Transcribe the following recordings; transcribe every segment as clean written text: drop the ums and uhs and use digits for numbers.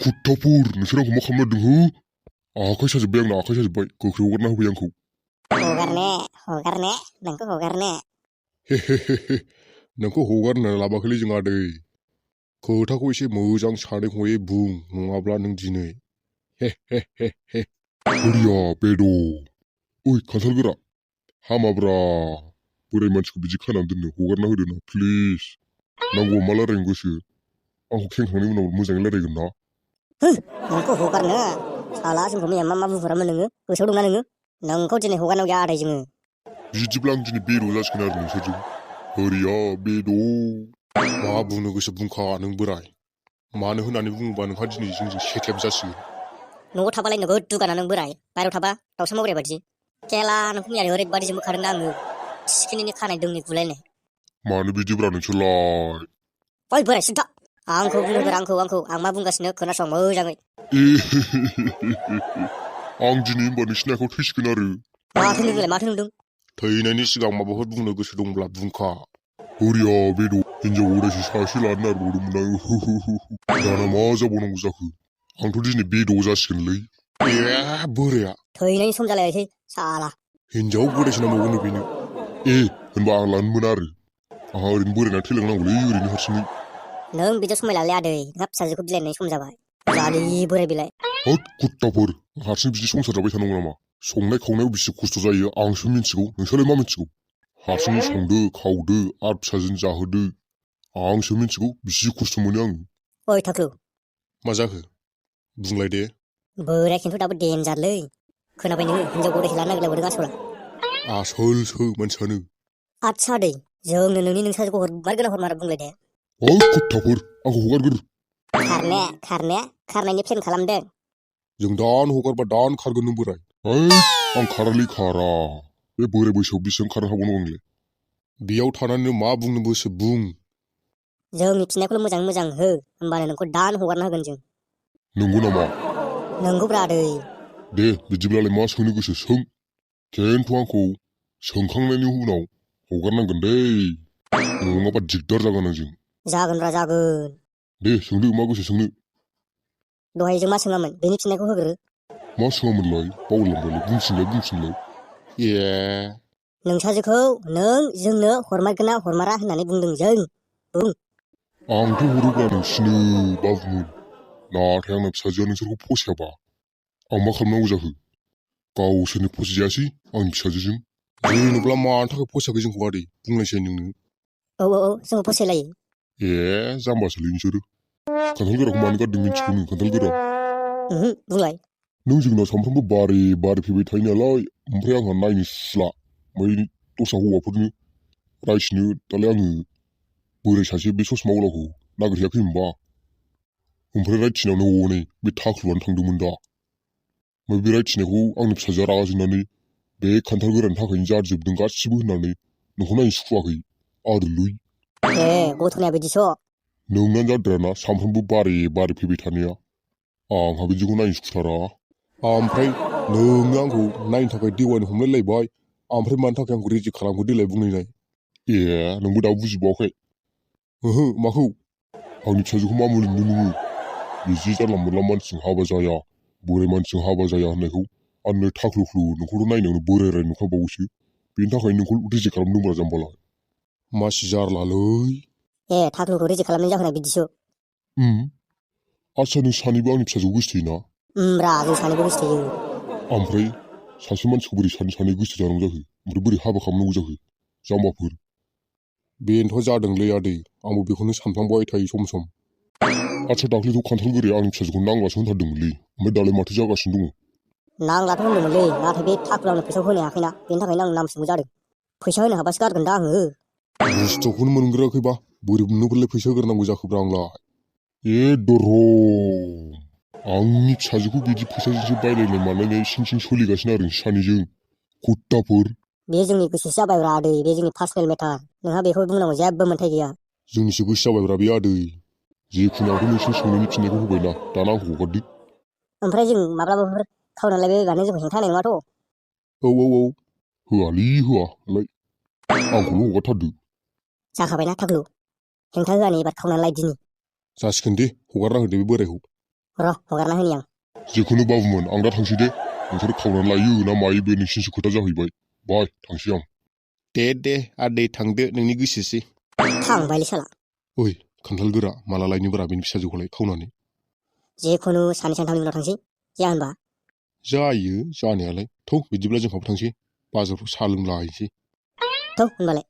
खुट्टाफोर नोंसोर आंखौ मा खालामनो हो आखाइ साजोब्बाय आंना आखाइ साजोब्बाय गोख्रै हगारना होबाय आंखौ हगारने नोंखौ हगारने हे नोंखौ हगारनो लाबाखैलै जों आदै खोथाखौ एसे मोजां सानै हयै बुं नङाब्ला नों दिनै हे हरिया बेद' ओइ खान्थाल गोरा हामाब्रा बोराय मानसिखौ बिदि खानानै दोननो हगारना होदो ना प्लिज नांगौबा मा रायलायनो गोसो आंखौ खेंखांनायनि उनाव मोजाङै रायलायगोन ना नोंखौ हगारनो साला जोंखौ मैया मा बुंहरामोन नोङो गोसोआव दंना नोंखौ दिनै हगारनायाव गैया आदै जोङो बिदिब्ला आं दिनै बेद' जासिगोन आरो नोंसोरजों हरिया बेद' मा बुंनो गोसो बुंखा नों बोराय मानो होननानै बुङोबा नोंहा दिनै जोंजों सेख्लेब जासिगोन न'आव थाबालाय नोगोद दुगाना नों बोराय बाहेरायाव थाबा दाउसा मावराय बादि खेला नोंखौ मैया ओरैबादि जोंबो खादोंना आङो थिखिनिनि खानाय दोंनि गुलायनाय मानो बिदिब्रा नोंसोरलाय ओइ बोराय सिन्था आंखौ बुंनो आंखौ आं मा बुंगासिनो खोनासं मोजाङै आं दिनै होनबा नोंसिनि आखायाव थैसिगोन आरो माथो नुदों थैनायनि सिगां माबाफोर बुंनो गोसो दंब्ला बुंखा हरिया बेद' हिनजाव गोदानसो सासे लानो नागिरबावदोंमोन आं दाना मा जाबावनांगौ जाखो आंथ' दिनै बेद' जासिगोनलै बोराया थैनायनि सम जालायसै साला हिनजाव गोदानसो नांबावगोन बेनो होनबा आं लानो मोना आरो आंहा ओरैनो बोरायना थैलांनांगौलै ओरैनो हारसिङै नों बिदियाव समायलालै आदै नोंहा फिसाजोखौ बिलाइनाय सम जाबाय जालि बोराय बिलाइ होद कुत्ताफोर हारसिं बिदि संसार जाबाय थानांगौ नामा संनाय खावनायाव बेसे खस्थ' जायो आंसो मिथिगौ नोंसोरलाय मा मिथिगौ हारसिङै संदो खावदो आरो फिसाजोनो जाहोदो आंसो मिथिगौ बिसि खस्थ' मोनो आङो ओइ थाख्लु मा जाखो बुंलाय दे बोराया खिन्थु दाबो देनजारलै खोनाबाय नोङो हिनजाव गोदानसो लानो नागिरलायबावदों आसला आसोलसो मानसियानो आदसा आदै जोंनो नोंनि नोंसाजोखौ हरमारगोना हरमारा बुंलाय दे ओइ कुत्ताफोर आंखौ हगारग्रो खारनायनि प्लेन खालामदों जों दानो हगारबा दानो खारगोन नों बोराय आं खारालै खारा बे बोराय बैसोआव बेसेबां खारनो हाबावनांगौ आंलाय बेयाव थानानै मा बुंनो गोसो बुं जोंनि फिननायखौल' मोजां हो होमबानो नोंखौ दानो हगारना होगोन जों नंगौ नामा नंगौब्रा आदै दे बिदिब्लालाय मा सोंनो गोसो सों खिन्थु आंखौ सोंखांनायनि उनाव हगारनांगोन दै नङाबा दिगदार जागोन आंजों जागोनब्रा जागोन दे सोंदो मा गोसो सोंनो दहाय जों मा सोङामोन बेनि फिननायखौ होग्रो मा सोङामोनलाय बावलांबायलै बुंफिनलाय नोंसाजोखौ नों जोंनो हरमारगोना हरमारा होननानै बुंदों जों बुं आंथ' हरोब्रा नोंसिनो बाबुमोन नाथाय आंना फिसाजोआ नोंसोरखौ फसायाबा आं मा खालामनांगौ जाखो गावसोरनो फसायजायासै आंनि फिसाजोजों जेनेब्ला मानि थाखाय फसायाखै जोंखौ आदै बुंनायसाय नोंनो औ जोंखौ फसायलायो जाम्बासोलै नोंसोरो खान्थाल गोराखौ मानो गारदों मिन्थिगौ नों खान्थाल गोरा बुंलाय नों जोंनाव सानफ्रामबो बारे फैबाय थायो नालाय ओमफ्राय आंहा नायनो सुला ओमफ्राय दस्रा हौवाफोरनो रायथिनो दालाय आङो बोराय सासे बे ससमा आवलाखौ नागिरहैयाखै होनबा ओमफ्राय रायथिनायावनो हनै बे थाख्लुआनो थांदोंमोन दा ओमफ्राय बे रायथिनायखौ आंनि फिसाजोआ रागा जोंनानै बे खान्थाल गोरानि थाखायनो जाजोबदों गासिबो होननानै नोंखौ नायनो सुखुवाखै आरोलै गथ'निया बिदिस' नोंनानो जाद्रायाना सानफ्रामबो बारे फैबाय थानाया आंहा बिदिखौ नायनो सुखुथारा ओमफ्राय नोंनो आंखौ नायनो थाखाय देवानि हमलायलायबाय ओमफ्राय मानि थाखाय आंखौ रिजेक्ट खालामखो देलाय बुंनायनाय नोंबो दाबो बुजिबावाखै माखौ आंनि फिसाजोखौ मा मोनदों नोङो बिदि जानला मोनला मानसिजों हाबा जाया बोराय मानसिजों हाबा जाया होननायखौ आंनो थाख्लुख्लु नोंखौथ' नायनायावनो बोराय नुखाबावोसो बेनि थाखाय नोंखौ रिजेक्ट खालामदोंब्रा जाम्बालाय मासि जारलालै थाख्लुखौ रिजेक्ट खालामनायनि जाहोना बिदिसो आदसा नों सानैबो आंनि फिसाजोखौ गोसोथोयोना जों सानैबो गोसोथोयो ओमफ्राय सासे मानसिखौ बोरै सानै गोसो जानांगौ जाखो ओमफ्राय बोरै हाबा खालामनांगौ जाखो जाम्बाफोर बेनोथ' जादोंलै आदै आंबो बेखौनो सानफ्लांबाय थायो सम सम आदसा दाख्लैथ' खान्थाल गोराया आंनि फिसाजोखौ नांलासो होनथारदोंमोनलै ओमफ्राय दालाय माथो जागासिनो दङ नांलाथ' होनदोंमोनलै नाथाय बे थाख्लुआवनो फैसाखौ होनो हायाखैना बेनि थाखायनो आं नाम सोंबो जादों फैसा होनो हाबासो गारगोन दा आङो बुस्थुखौनो मोनग्रोआखैबा बोरै मोननोफोरलाय फैसा होग्रोनांगौ जाखोब्रा आंलाय आंनि फिसाजोखौ बिदि फैसाजोंसो बायलायनाय मालायनाय सिं सोलिगासिनो आरो सानैजों कुत्ताफोर बे जोंनि गोसोसो जाबायब्रा आदै बे जोंनि पार्सनेल मेटार नोंहा बेखौ बुंनांगौ जेबो मोन्थाय गैया जोंनिसो गोसो जाबायब्रा बे आदै जिखुनु आंथ' नोंसिनि सोंनायनि फिननायखौ होबायना दाना आंखौ हगारदो ओमफ्राय जों माब्लाबाफोर खावनानै लायबायबानो जोंखौ हेंथा होनाय नङाथ' होआलै होआलाय आंखौल' हगारथारदो जाखाबायना थाख्लु हेंथा होआनि एबार खावनानै लायदिनि जासिगोन दे हगारना होदो बे बोरायखौ र' हगारना होनि आं जेखुनु बाबुमोन आं दा थांसै दे नोंसोर खावनानै लायो ना मायो बे नोंसिनिसो खोथा जाहैबाय बाय थांसै आं दे आदै थांदो नोंनि गोसोसै थांबायलै साला ओइ खान्थाल गोरा माला लायनोब्रा बेनि फिसाजोखौलाय खावनानै जेखुनु सानै सानथामनि उनाव थांसै जाया होनबा जायो जानायालाय थौ बिदिब्ला जोंहाबो थांसै बाजारफ्राव साहा लोंलाहैसै थौ होनबालाय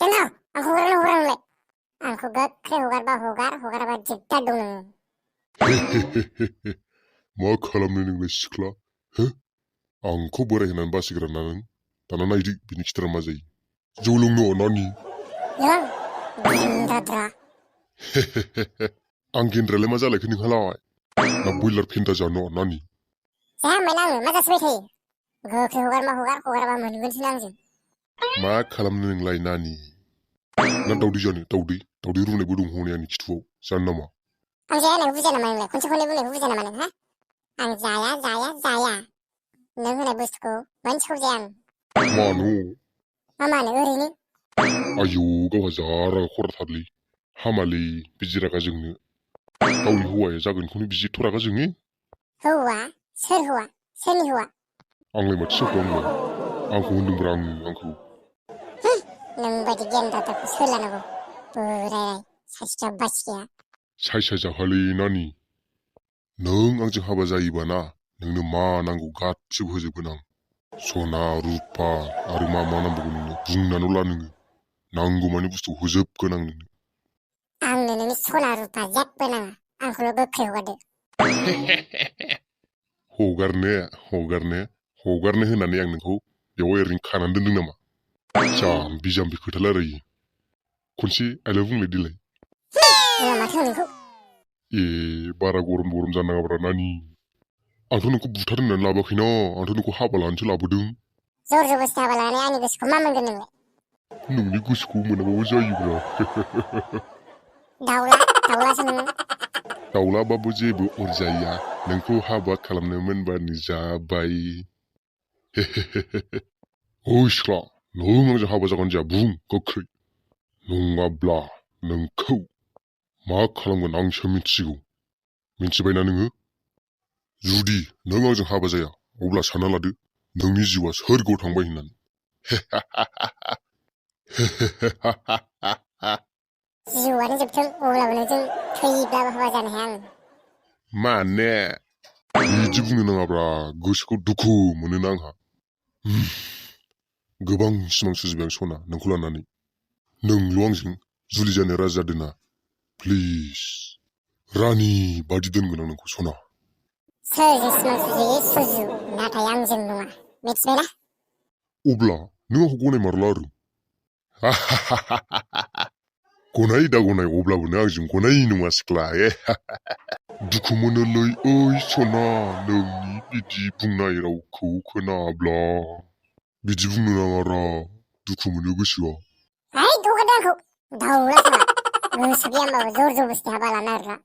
Kenal, aku hurang le. Aku gak hagaरबा हगाराबा जिद्दा दं नोङो मा खालामनो नोंलाय सिख्ला हो आंखौ बोराय होननानै बासिग्रा ना नों दाना नायदो बिनि खिथारा मा जायो जौ लोंनो नानि लों गेन्द्राद्रा आं गेन्द्रालाय मा जालायखो नोंहालाय ना बयलार फेन्दा जानो नानि जाया होनबाय आङो मा जासिबाय थायो गोख्रै हगाराबा मोनगोनसो आंजों मा खालामनो नोंलाय नानि ना दावदै जानो दावदै रुनायबो दं हनै आंनि खिथुआव जानो नामा आं जाया होननायखौ बुजिया नामा नोंलाय खनसे खननै बुंनायखौ बुजिया नामा नों हा आं जाया नों होनाय बुस्थुखौ मोनसेखौ जाया आं मानो मा मानो ओरैनो आयौ गावहा जा रागा खराथारलै हामालै बिदि रागा जोंनो गावनि हौवाया जागोनखौनो बिदि एथ' रागा जोङो हौवा सोर हौवा सोरनि हौवा आंलाय माथो सोरखौ आंलाय आंखौ होनदोंब्रा आंखौ नों बायदि गेन्द्राद्राखौ सोर लानांगौ बोराय सासेया बासिखाया सायजाहालै नानि नों आंजों हाबा जायोबा ना नोंनो मा नांगौ गासिबो होजोबगोन आं सना रुपा आरो मा नांबावगौ नोंनो बुंनानैल' ला नोङो नांगौ मानि बुस्थु होजोबगोन आं नोंनो आंनो नोंनि सना रुपा जेबो नाङा आंखौल' गोख्रै हगारदो हगारनो होननानै आं नोंखौ बेयाव ओरैनो खानानै दोनदों नामा जाम्बि खोथा रायलायो खनसे आइलाव बुंलाय देलाय माथो नोंखौ ए बारा गरम जानाङाब्रा नानि आंथ' नोंखौ बुथार होननानै लाबोआखैना आंथ' नोंखौ हाबा लानोसो लाबोदों जर जबस्ति हाबा लानानै आंनि गोसोखौ मा मोनगोन नोंलाय नोंनि गोसोखौ मोनाबाबो जायोब्रा दाउलासो नोङो दाउलाबाबो जेबो अरजाया नोंखौ हाबा खालामनो मोनबानो जाबाय ओइ सिख्ला नों आंजों हाबा जागोन जाया बुं गोख्रै नङाब्ला नोंखौ मा खालामगोन आंसो मिथिगौ मिथिबायना नोङो जुदि नों आंजों हाबा जाया अब्ला सानना लादो नोंनि जिउआ सोरगोआव थांबाय होननानै जिउआनो जोबथों अब्लाबो नोंजों थैब्लाबो हाबा जानो हाया आङो माने बिदि बुंनो नाङाब्रा गोसोखौ दुखु मोनोना आंहा गोबां सिमां सुजुबाय आं सना नोंखौ लानानै नोंल' आंजों जुलि जानो राजि जादोंना प्लिज रानि बादि दोनगोन आं नोंखौ सना सोरजों सिमां सुजु नाथाय आंजों नङा मिथिबायना अब्ला नों आंखौ गनायमारला आरो गनाय दा गनाय अब्लाबो नों आंजों गनाय नङा सिख्ला दुखु मोनोलै ओइ सना नोंनि बिदि बुंनाय रावखौ खोनाब्ला बिदि बुंनो नाङारा दुखु मोनो गोसोआ हगारदो आंखौ दाउला साला गोसो गैया होनबाबो जर जबस्ति हाबा लानो नागिरग्रा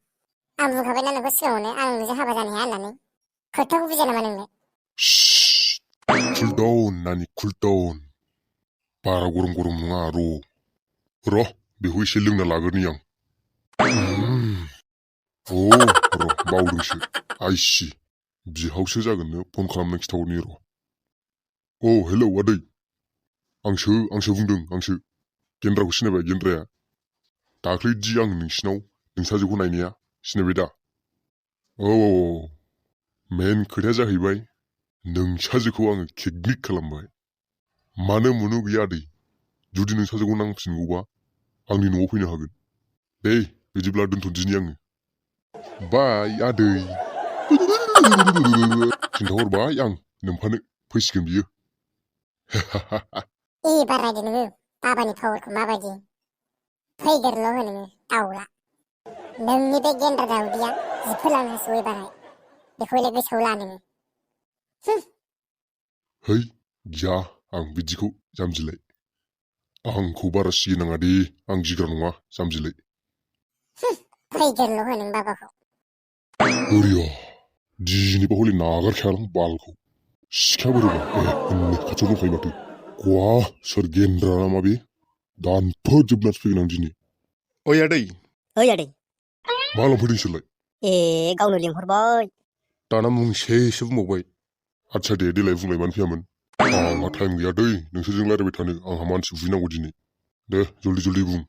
आं बुंखाबायना नोंखौ सिगाङावनो आं नोंजों हाबा जानो हाया होननानै खोथाखौ बुजिया नामा नोंलाय कुल डाउन नानि कुल डाउन बारा गरम नङा र' बेखौ एसे लोंना लाग्रोनि आं र' बावदोंसो आइसि बिहावसो जागोननो फन खालामनानै खिथाहरनि र' हेलौ आदै आंसो बुंदों गेन्द्राखौ सिनायबाय गेन्द्राया दाख्लै दि आं नोंसिनाव नोंसाजोखौ नायनाया सिनायबाय दा औ मेन खोथाया जाहैबाय नोंसाजोखौ आङो किडनेप खालामबाय मानो मोनो गैया आदै जुदि नोंसाजोखौ नांफिनगौबा आंनि न'आव फैनो हागोन दे बिदिब्ला दोनथ'दिनि आङो बाय आदै खिन्थाहरबाय आं नोमफानो फैसिगोन बियो एबार नायदो नोङो बाबानि पावारखौ माबायदि फैगोरल' हो नोङो दाउला नोंनि बे गेन्द्रा दाउदैया जिफोरलांनो हासिगौ एबारहाय बेखौलाय गोसोआव ला नोङो है जा आं बिदिखौ जाम्बिलाय आंखौ बारा सिगिनाङा दे आं गिग्रा नङा जाम्बिलाय फैगोरल' हो नों बाबाखौ ओरैया दिनैबा हले नागारखायालां बालखौ सिखा बोरैबा होननो खाथियाव दंखायो माथो गवा सोर गेन्द्रा नामा बे दानफोजोबनासो फैगोन आं दिनै ओइ आदै ओइ आदै मा लांफैदों नोंसोरलाय ए गावनो लिंहरबाय दाना मुंसेसो बुंबावबाय आदसा दे देलाय बुंलाय मानो फैयामोन आंहा टाइम गैया दै नोंसोरजों रायज्लायबाय थानो आंहा मानसि बुहैनांगौ दिनै दे जल्दि बुं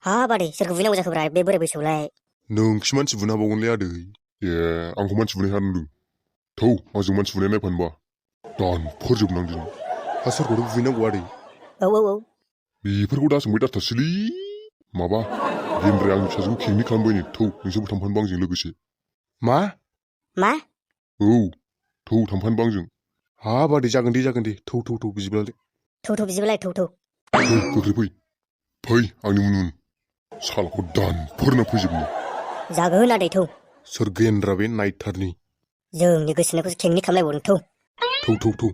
हाब आदै सोरखौ बुनांगौ जाखोब्रा बे बोराय बैसोआवलाय नोंखि मानसि बुनो हाबावगोनलै आदै ए आंखौ मानसि बुनाय हानदों थौ आंजों मानसि बुनाय नायफानोबा दानफोरजोबनां दिनै हा सोरखौथ' बुहैनांगौ आदै औ बेफोरखौ दा सोंबाय दाथारसैलै माबा गेन्द्राया आंनि फिसाजोखौ खेंनि खालामबायनो थौ नोंसोरबो थांफानोबा आंजों लोगोसे मा मा औ थौ थांफानोबा आंजों हाब आदै जागोन दे थौ बिदिब्लालाय थौ बिदिबालाय थौ फै गोख्रै फै आंनि उन सालखौ दानफोरना फैजोबनो जागोन आदै थौ सोर गेन्द्रा बे नायथारनि जोंनि गोसोनायखौसो खेंनि खालामलायबावदों थौ थौ